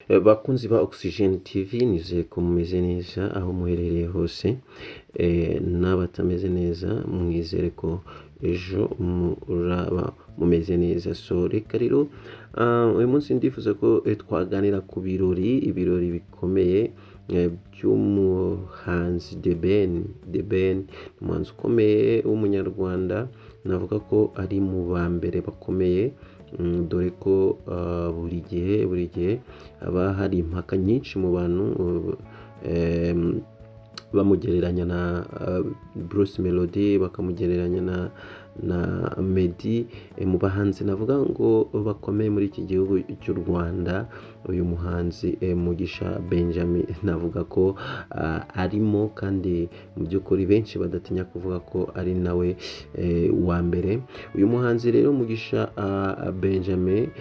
Bakunzi ba Oxygen TV, nizeye ko mumeze neza aho muherereye hose, n'abatameze neza mwizere ko ejo muraba mumeze neza. So reka rero uyu munsi ndifuza ko twaganira ku birori, ibirori bikomeye by'umuhanzi The Ben. The Ben ni umuhanzi ukomeye w'umunyarwanda, navuga ko ari mu ba mbere bakomeye, dore ko buri gihe haba hari impaka nyinshi mu bantu bamugereranya na Bruce Melody, bakamugereranya na Meddy. Mu bahanzi navuga ngo bakomeye muri iki gihugu cy'u Rwanda, uyu muhanzi Mugisha Benjamin navuga ko arimo, kandi mu by'ukuri benshi badatinya kuvuga ko ari nawe wa mbere. Uyu muhanzi rero Mugisha Benjamin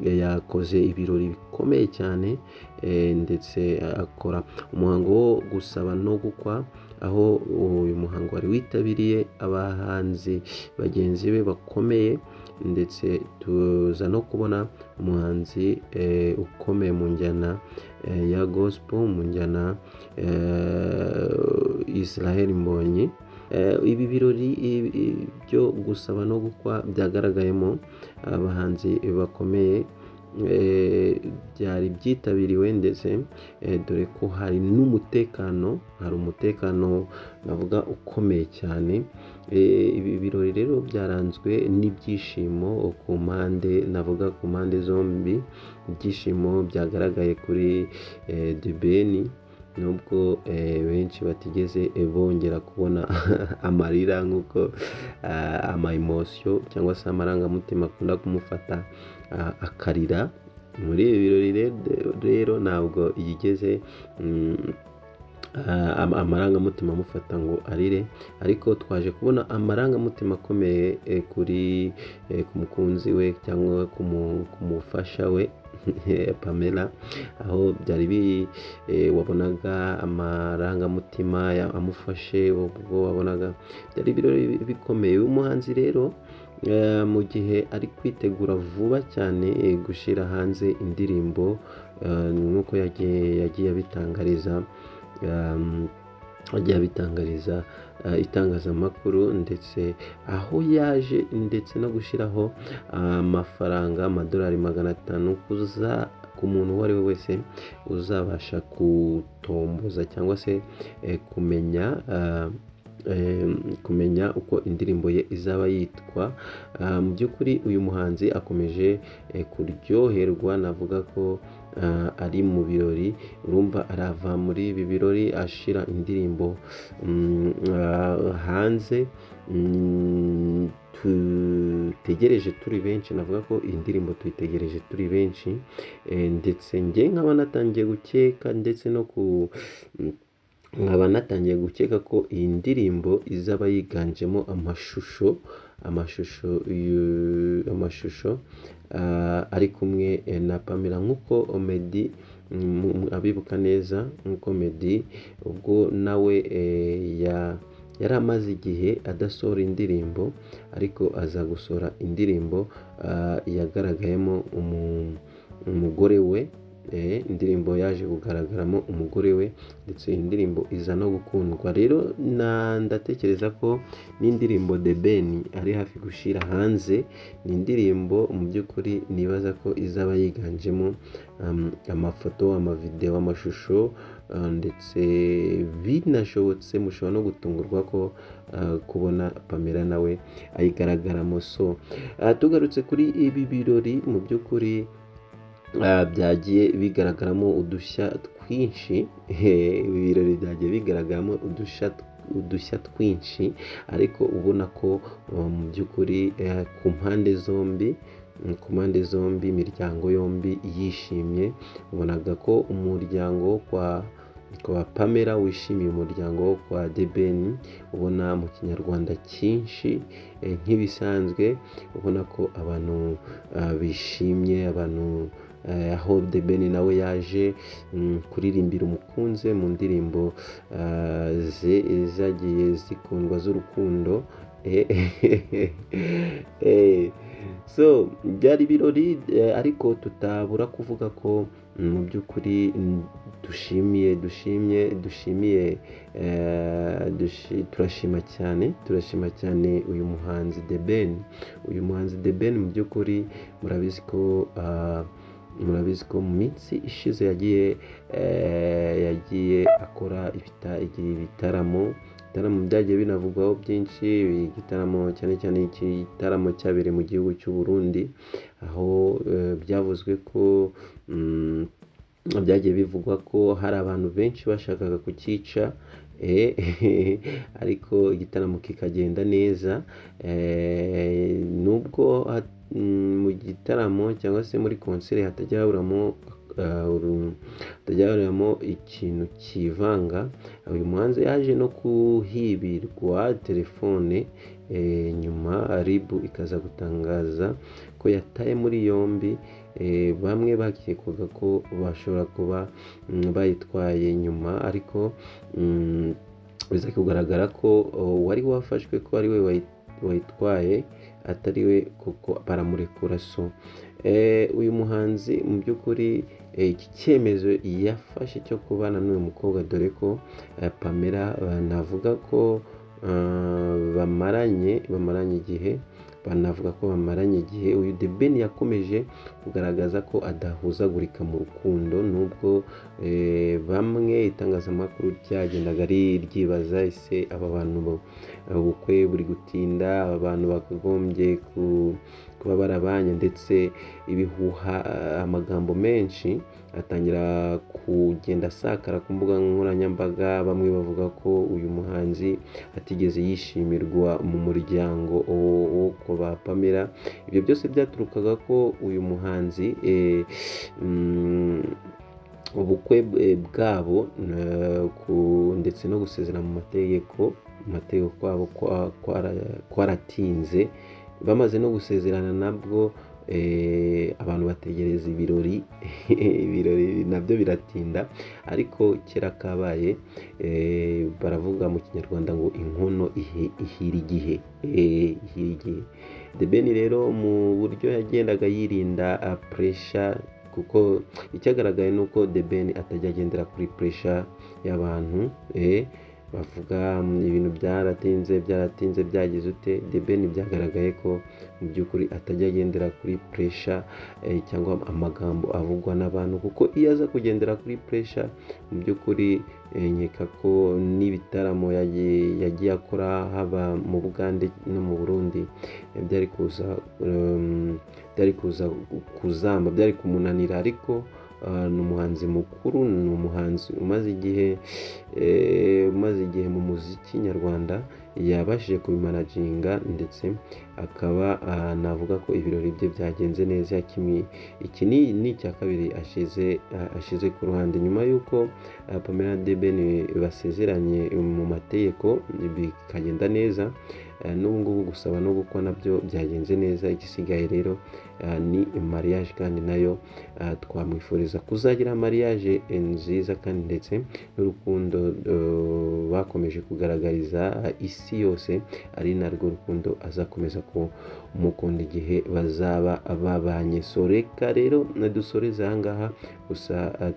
yakoze ibirori bikomeye cyane, ndetse akora umuhango wo gusaba no gukwa, aho uyu muhango wari witabiriye abahanzi bagenzi be bakomeye, ndetse tuza no kubona umuhanzi ukomeye mu njyana ya gospel, mu njyana Israel Mbonyi. Ibi birori byo gusaba no gukwa byagaragayemo abahanzi bakomeye, byari byitabiriwe, ndetse dore ko hari n'umutekano, hari umutekano navuga ukomeye cyane. Ibi birori rero byaranzwe n'ibyishimo ku mpande, navuga ku mpande zombi, ibyishimo byagaragaye kuri The Ben, nubwo benshi batigeze bongera kubona amarira nk'uko ama emotion cyangwa se amarangamutima akunda kumufata akarira muri ibi birori. Rero ntabwo yigeze amarangamutima amufata ngo arire, ariko twaje kubona amarangamutima akomeye kuri ku mukunzi we cyangwa ku mufasha we Pamela, aho byari bi wabonaga amarangamutima amufashe, ubwo wabonaga byari ibirori bikomeye. Uyu muhanzi rero mu gihe ari kwitegura vuba cyane gushyira hanze indirimbo, nk'uko yagiye abitangariza itangazamakuru, ndetse aho yaje ndetse no gushyiraho amafaranga amadolari 500 kuza ku muntu uwo ari we wese uzabasha gutomboza cyangwa se kumenya uko indirimbo ye izaba yitwa. Mu by'ukuri uyu muhanzi akomeje kuryoherwa, navuga ko ari mu birori. Urumva arava muri ibi birori ashira indirimbo hanze tutegereje turi benshi. Navuga ko iyi ndirimbo tuyitegereje turi benshi, ndetse njye nkaba natangiye gukeka, ndetse no ku nkaba natangiye gukeka ko iyi ndirimbo izaba yiganjemo amashusho ari kumwe na Pamela, nk'uko Meddy abibuka neza, nk'uko Meddy ubwo nawe yari amaze igihe adasohora indirimbo, ariko aza gusohora indirimbo yagaragayemo umugore we, indirimbo yaje kugaragaramo umugore we, ndetse iyi ndirimbo iza no gukundwa. Rero ndatekereza ko n'indirimbo The Ben ari hafi gushyira hanze ni indirimbo mu by'ukuri nibaza ko izaba yiganjemo amafoto, amavidewo, amashusho, ndetse binashobotse mushobora no gutungurwa ko kubona Pamela nawe ayigaragaramo. So tugarutse kuri ibi birori, mu by'ukuri byagiye bigaragaramo udushya twinshi. Ibi birori byagiye bigaragaramo udushya twinshi, ariko ubona ko mu by'ukuri ku mpande zombi imiryango yombi yishimye. Ubonaga ko umuryango kwa Pamela wishimiye umuryango wo kwa The Ben, ubona mu kinyarwanda cyinshi nk'ibisanzwe, ubona ko abantu bishimye, abantu aho The Ben nawe yaje kuririmbira umukunzi we mu ndirimbo ze zagiye zikundwa z'urukundo. So byari ibirori, ariko tutabura kuvuga ko mu by'ukuri dushimiye dushimye dushimiye turashima cyane, turashima cyane uyu muhanzi The Ben. Uyu muhanzi The Ben mu by'ukuri murabizi ko mu minsi ishize yagiye akora ibitaramo byagiye binavugwaho byinshi. Igitaramo cyane cyane igitaramo cyabereye mu gihugu cy'u Burundi, aho byavuzwe ko byagiye bivugwa ko hari abantu benshi bashakaga kucyica, ariko igitaramo kikagenda neza, nubwo mu gitaramo cyangwa se muri concert hatajya haburamo ikintu kivanga. Uyu muhanzi yaje no kuhibirwa telefone, nyuma RIB ikaza gutangaza ko yataye muri yombi bamwe bakekwaga ko bashobora kuba bayitwaye nyuma, ariko biza kugaragara ko uwari wafashwe ko ari we wayitwaye atari we, kuko baramurekura. So uyu muhanzi mu by'ukuri iki cyemezo yafashe cyo kubana n'uyu mukobwa, dore ko Pamela navuga ko bamaranye igihe, banavuga ko bamaranye igihe. Uyu The Ben yakomeje kugaragaza ko adahuzagurika mu rukundo, nubwo bamwe itangazamakuru ryagendaga ryibaza: ese aba bantu ubukwe buri gutinda, aba bantu bakagombye kuba barabanye? Ndetse ibihuha, amagambo menshi atangira kugenda asakara ku mbuga nkoranyambaga, bamwe bavuga ko uyu muhanzi atigeze yishimirwa mu muryango wo kwa Pamela. Ibyo byose byaturukaga ko uyu muhanzi ubukwe bwabo ndetse no gusezera mu mategeko kwabo kwaratinze. Bamaze no gusezerana nabwo abantu bategereza ibirori, ibirori nabyo biratinda, ariko kera kabaye. Baravuga mu Kinyarwanda ngo inkono ihira igihe, ihira igihe. The Ben rero mu buryo yagendaga yirinda pressure, kuko icyagaragaye ni uko The Ben atajya agendera kuri pressure y'abantu bavuga ibintu byaratinze, byaratinze, byagize ute. The Ben byagaragaye ko mu by'ukuri atajya agendera kuri pressure cyangwa amagambo avugwa n'abantu, kuko iyo aza kugendera kuri pressure mu by'ukuri nkeka ko n'ibitaramo yagiye akora haba mu Bugande no mu Burundi byari kuza kuzamba, byari kumunanira. Ariko ni umuhanzi mukuru, ni umuhanzi umaze igihe mu muziki nyarwanda, yabashije kubimanaginga, ndetse akaba navuga ko ibirori bye byagenze neza. Kimwe iki ni icya kabiri ashize ku ruhande nyuma y'uko Pamela The Ben basezeranye mu mategeko bikagenda neza. N'ubu ngubu gusaba no gukwa nabyo byagenze neza. Igisigaye rero ni mariage, kandi nayo twamwifuriza kuzagira mariage nziza, kandi ndetse n'urukundo bakomeje kugaragariza isi yose ari narwo rukundo azakomeza kumukunda igihe bazaba babanye. So reka rero dusoreze aha ngaha, gusa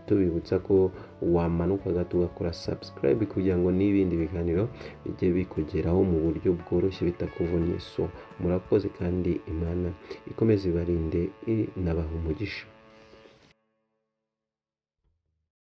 tubibutsa ko wamanuka gato ugakora subscribe kugira ngo n'ibindi biganiro bijye bikugeraho mu buryo bworoshye bitakuvunnye. So murakoze, kandi Imana ikomeze ibarinde, inabaha umugisha.